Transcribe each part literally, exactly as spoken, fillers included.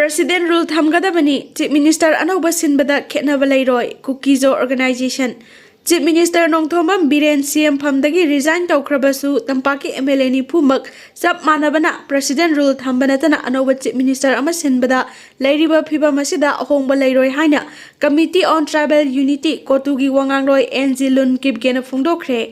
President rule ꯊꯝꯒꯗꯕꯅꯤ꯫ Chief Minister ꯑꯅꯧꯕ ꯁꯤꯟꯕꯗ ꯈꯦꯠꯅꯕ ꯂꯩꯔꯣꯏ꯫ Kuki-Zo organization꯫ Chief Minister Nongthombam Biren C M ꯐꯝꯗꯒꯤ resign ꯇꯧꯈ꯭ꯔꯕꯁꯨ ꯇꯝꯄꯥꯛꯀꯤ M L A ꯅꯤꯐꯨꯃꯛ ꯆꯞ ꯃꯥꯟꯅꯕꯅ President rule ꯊꯝꯕ ꯅꯠꯇꯅ ꯑꯅꯧꯕ Chief Minister ꯑꯃ ꯁꯤꯟꯕꯗ ꯂꯩꯔꯤꯕ ꯐꯤꯕꯝ ꯑꯁꯤꯗ ꯑꯍꯣꯡꯕ ꯂꯩꯔꯣꯏ ꯍꯥꯏꯅ Committee on Tribal Unity, COTUꯒꯤ ꯋꯥꯉꯥꯡꯂꯣꯏ N G Lun Kipgenꯅ ꯐꯣꯡꯗꯣꯛꯈ꯭ꯔꯦ꯫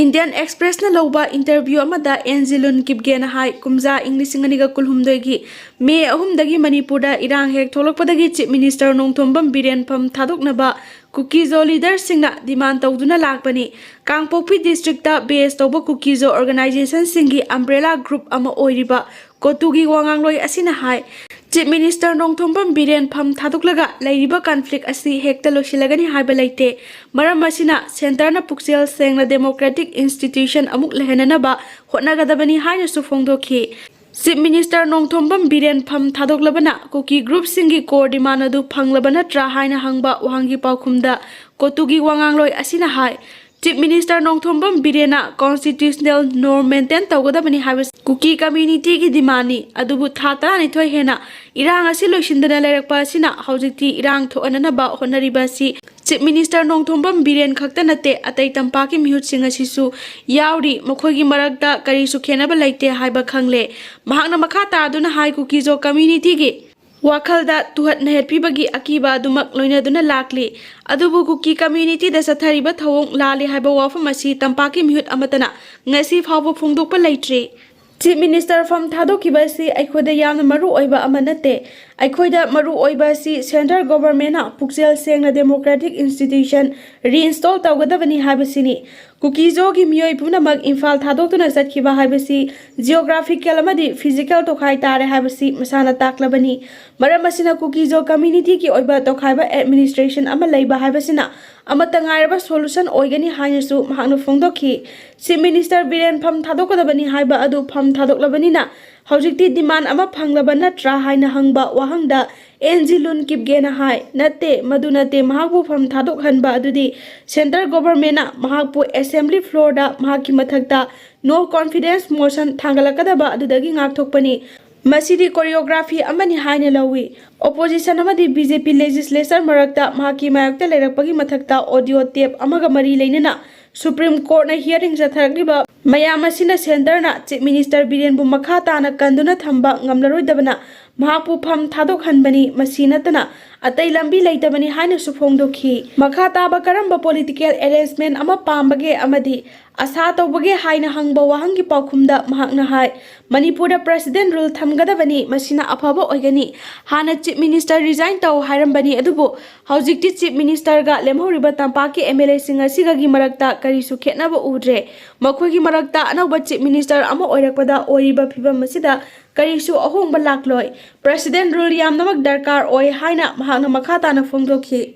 Indian Expressꯅ ꯂꯧꯕ interview ꯑꯃꯗ N G Lun Kipgenꯅ ꯍꯥꯏ, ꯀꯨꯝꯖꯥ ꯏꯪ ꯂꯤꯁꯤꯡ ꯑꯅꯤꯒ ꯀꯨꯟꯍꯨꯝꯗꯣꯏꯒꯤ May ꯑꯍꯨꯝꯗꯒꯤ ꯃꯅꯤꯄꯨꯔꯗ ꯏꯔꯥꯡ ꯍꯦꯛ ꯊꯣꯛꯂꯛꯄꯗꯒꯤ Chief Minister ꯅꯣꯡꯊꯣꯝꯕꯝ ꯕꯤꯔꯦꯟ ꯐꯝ ꯊꯥꯗꯣꯛꯅꯕ Kuki-Zo leaderꯁꯤꯡꯅ demand ꯇꯧꯗꯨꯅ ꯂꯥꯛꯄꯅꯤ꯫ ꯀꯥꯡꯄꯣꯛꯄꯤ districtꯇ base ꯇꯧꯕ Kuki-Zo organizationꯁꯤꯡꯒꯤ umbrella group ꯑꯃ ꯑꯣꯏꯔꯤꯕ COTUꯒꯤ ꯋꯥꯉꯥꯡꯂꯣꯏ ꯑꯁꯤꯅ ꯍꯥꯏ, Chief Minister ꯅꯣꯡꯊꯣꯝꯕꯝ ꯕꯤꯔꯦꯟ ꯐꯝ ꯊꯥꯗꯣꯛꯂꯒ ꯂꯩꯔꯤꯕ conflict ꯑꯁꯤ ꯍꯦꯛꯇ ꯂꯣꯏꯁꯤꯜꯂꯒꯅꯤ ꯍꯥꯏꯕ ꯂꯩꯇꯦ꯫ ꯃꯔꯝ ꯑꯁꯤꯅ centreꯅ ꯄꯨꯛꯆꯦꯜ ꯁꯦꯡꯅ democratic institution ꯑꯃꯨꯛ ꯂꯩꯍꯟꯅꯅꯕ ꯍꯣꯠꯅꯒꯗꯕꯅꯤ ꯍꯥꯏꯅꯁꯨ ꯐꯣꯡꯗꯣꯛꯈꯤ꯫ Chief Minister ꯅꯣꯡꯊꯣꯝꯕꯝ ꯕꯤꯔꯦꯟ ꯐꯝ ꯊꯥꯗꯣꯛꯂꯕꯅ Kuki groupꯁꯤꯡꯒꯤ core demand ꯑꯗꯨ ꯐꯪꯂꯕ ꯅꯠꯇ꯭ꯔꯥ ꯍꯥꯏꯅ ꯍꯪꯕ ꯋꯥꯍꯪꯒꯤ ꯄꯥꯎꯈꯨꯝꯗ COTUꯒꯤ ꯋꯥꯉꯥꯡꯂꯣꯏ ꯑꯁꯤꯅ ꯍꯥꯏ, Chief Minister Nongthombam ꯕꯤꯔꯦꯟꯅ constitutional norm maintain ꯇꯧꯒꯗꯕꯅꯤ ꯍꯥꯏꯕꯁꯤ Kuki communityꯒꯤ demandꯅꯤ꯫ ꯑꯗꯨꯕꯨ ꯊꯥ ꯇꯔꯥꯅꯤꯊꯣꯏ ꯍꯦꯟꯅ ꯏꯔꯥꯡ ꯑꯁꯤ ꯂꯣꯏꯁꯤꯟꯗꯅ ꯂꯩꯔꯛꯄ ꯑꯁꯤꯅ ꯍꯧꯖꯤꯛꯇꯤ ꯏꯔꯥꯡ ꯊꯣꯛꯍꯟꯅꯅꯕ ꯍꯣꯠꯅꯔꯤꯕ ꯑꯁꯤ Chief Minister ꯅꯣꯡꯊꯣꯝꯕꯝ ꯕꯤꯔꯦꯟ ꯈꯛꯇ ꯅꯠꯇꯦ, ꯑꯇꯩ ꯇꯝꯄꯥꯛꯀꯤ ꯃꯤꯍꯨꯠꯁꯤꯡ ꯑꯁꯤꯁꯨ ꯌꯥꯎꯔꯤ꯫ ꯃꯈꯣꯏꯒꯤ ꯃꯔꯛꯇ ꯀꯔꯤꯁꯨ ꯈꯦꯟꯅꯕ ꯂꯩꯇꯦ ꯍꯥꯏꯕ ꯈꯪꯂꯦ꯫ ꯃꯍꯥꯛꯅ ꯃꯈꯥ ꯇꯥꯗꯨꯅ ꯍꯥꯏ, Kuki-Zo communityꯒꯤ ꯋꯥꯈꯜꯗ ꯇꯨꯍꯠ ꯅꯩꯍꯠꯄꯤꯕꯒꯤ ꯑꯀꯤꯕ ꯑꯗꯨꯃꯛ ꯂꯣꯏꯅꯗꯨꯅ ꯂꯥꯛꯂꯤ꯫ ꯑꯗꯨꯕꯨ Kuki communityꯗ ꯆꯠꯊꯔꯤꯕ ꯊꯧꯑꯣꯡ ꯂꯥꯜꯂꯤ ꯍꯥꯏꯕ ꯋꯥꯐꯝ ꯑꯁꯤ ꯇꯝꯄꯥꯛꯀꯤ ꯃꯤꯍꯨꯠ ꯑꯃꯠꯇꯅ ꯉꯁꯤ ꯐꯥꯎꯕ ꯐꯣꯡꯗꯣꯛꯄ ꯂꯩꯇ꯭ꯔꯤ꯫ Chief Minister ꯐꯝ ꯊꯥꯗꯣꯛꯈꯤꯕ ꯑꯁꯤ ꯑꯩꯈꯣꯏꯗ ꯌꯥꯝꯅ ꯃꯔꯨ ꯑꯣꯏꯕ ꯑꯃ ꯅꯠꯇꯦ꯫ ꯑꯩꯈꯣꯏꯗ ꯃꯔꯨ ꯑꯣꯏꯕ ꯑꯁꯤ central governmentꯅ ꯄꯨꯛꯆꯦꯜ ꯁꯦꯡꯅ democratic institution reinstall ꯇꯧꯒꯗꯕꯅꯤ ꯍꯥꯏꯕꯁꯤꯅꯤ꯫ Kuki-Zoꯒꯤ ꯃꯤꯑꯣꯏ ꯄꯨꯝꯅꯃꯛ ꯏꯝꯐꯥꯜ ꯊꯥꯗꯣꯛꯇꯨꯅ ꯆꯠꯈꯤꯕ ꯍꯥꯏꯕꯁꯤ geographical ꯑꯃꯗꯤ physical ꯇꯣꯈꯥꯏ ꯇꯥꯔꯦ ꯍꯥꯏꯕꯁꯤ ꯃꯁꯥꯅ ꯇꯥꯛꯂꯕꯅꯤ꯫ ꯃꯔꯝ ꯑꯁꯤꯅ Kuki-Zo communityꯒꯤ ꯑꯣꯏꯕ ꯇꯣꯈꯥꯏꯕ administration ꯑꯃ ꯂꯩꯕ ꯍꯥꯏꯕꯁꯤꯅ ꯑꯃꯠꯇ ꯉꯥꯏꯔꯕ solution ꯑꯣꯏꯒꯅꯤ ꯍꯥꯏꯅꯁꯨ ꯃꯍꯥꯛꯅ ꯐꯣꯡꯗꯣꯛꯈꯤ꯫ Chief Minister ꯕꯤꯔꯦꯟ ꯐꯝ ꯊꯥꯗꯣꯛꯀꯗꯕꯅꯤ ꯍꯥꯏꯕ ꯑꯗꯨ ꯐꯝ ꯊꯥꯗꯣꯛꯂꯕꯅꯤꯅ ꯍꯧꯖꯤꯛꯇꯤ demand ꯑꯃ ꯐꯪꯂꯕ ꯅꯠꯇ꯭ꯔꯥ ꯍꯥꯏꯅ ꯍꯪꯕ ꯋꯥꯍꯪꯗ N G Lun Kipgenꯅ ꯍꯥꯏ, ꯅꯠꯇꯦ, ꯃꯗꯨ ꯅꯠꯇꯦ, ꯃꯍꯥꯛꯄꯨ ꯐꯝ ꯊꯥꯗꯣꯛꯍꯟꯕ ꯑꯗꯨꯗꯤ central governmentꯅ ꯃꯍꯥꯛꯄꯨ assembly floorꯗ ꯃꯍꯥꯛꯀꯤ ꯃꯊꯛꯇ no confidence motion ꯊꯥꯡꯒꯠꯂꯛꯀꯗꯕ ꯑꯗꯨꯗꯒꯤ ꯉꯥꯛꯊꯣꯛꯄꯅꯤ꯫ ꯃꯁꯤꯗꯤ choreography ꯑꯃꯅꯤ ꯍꯥꯏꯅ ꯂꯧꯏ꯫ Opposition ꯑꯃꯗꯤ B J P legislature ꯃꯔꯛꯇ ꯃꯍꯥꯛꯀꯤ ꯃꯥꯌꯣꯛꯇ ꯂꯩꯔꯛꯄꯒꯤ ꯃꯊꯛꯇ audio tape ꯑꯃꯒ ꯃꯔꯤ ꯂꯩꯅꯅ Supreme Courtꯅ hearing ꯆꯠꯊꯔꯛꯂꯤꯕ ꯃꯌꯥꯝ ꯑꯁꯤꯅ centreꯅ Chief Minister ꯕꯤꯔꯦꯟꯕꯨ ꯃꯈꯥ ꯇꯥꯅ ꯀꯟꯗꯨꯅ ꯊꯝꯕ ꯉꯝꯂꯔꯣꯏꯗꯕꯅ ꯃꯍꯥꯛꯄꯨ ꯐꯝ ꯊꯥꯗꯣꯛꯍꯟꯕꯅꯤ꯫ ꯃꯁꯤ ꯅꯠꯇꯅ ꯑꯇꯩ ꯂꯝꯕꯤ ꯂꯩꯇꯕꯅꯤ ꯍꯥꯏꯅꯁꯨ ꯐꯣꯡꯗꯣꯛꯈꯤ꯫ ꯃꯈꯥ ꯇꯥꯕ ꯀꯔꯝꯕ political arrangement ꯑꯃ ꯄꯥꯝꯕꯒꯦ ꯑꯃꯗꯤ ꯑꯁꯥ ꯇꯧꯕꯒꯦ ꯍꯥꯏꯅ ꯍꯪꯕ ꯋꯥꯍꯪꯒꯤ ꯄꯥꯎꯈꯨꯝꯗ ꯃꯍꯥꯛꯅ ꯍꯥꯏ, ꯃꯅꯤꯄꯨꯔꯗ President rule ꯊꯝꯒꯗꯕꯅꯤ, ꯃꯁꯤꯅ ꯑꯐꯕ ꯑꯣꯏꯒꯅꯤ꯫ ꯍꯥꯟꯅ Chief Minister resign ꯇꯧ ꯍꯥꯏꯔꯝꯕꯅꯤ, ꯑꯗꯨꯕꯨ ꯍꯧꯖꯤꯛꯇꯤ Chief Ministerꯒ ꯂꯦꯝꯍꯧꯔꯤꯕ ꯇꯝꯄꯥꯛꯀꯤ M L Aꯁꯤꯡ ꯑꯁꯤꯒꯒꯤ ꯃꯔꯛꯇ ꯀꯔꯤꯁꯨ ꯈꯦꯠꯅꯕ ꯎꯗ꯭ꯔꯦ꯫ ꯃꯈꯣꯏꯒꯤ ꯃꯔꯛꯇ ꯑꯅꯧꯕ Chief Minister ꯑꯃ ꯑꯣꯏꯔꯛꯄꯗ ꯑꯣꯏꯔꯤꯕ ꯐꯤꯕꯝ ꯑꯁꯤꯗ ꯀꯔꯤꯁꯨ ꯑꯍꯣꯡꯕ ꯂꯥꯛꯂꯣꯏ꯫ President rule ꯌꯥꯝꯅꯃꯛ ꯗꯔꯀꯥꯔ ꯑꯣꯏ ꯍꯥꯏꯅ ꯃꯍꯥꯛꯅ ꯃꯈꯥ ꯇꯥꯅ ꯐꯣꯡꯗꯣꯛꯈꯤ꯫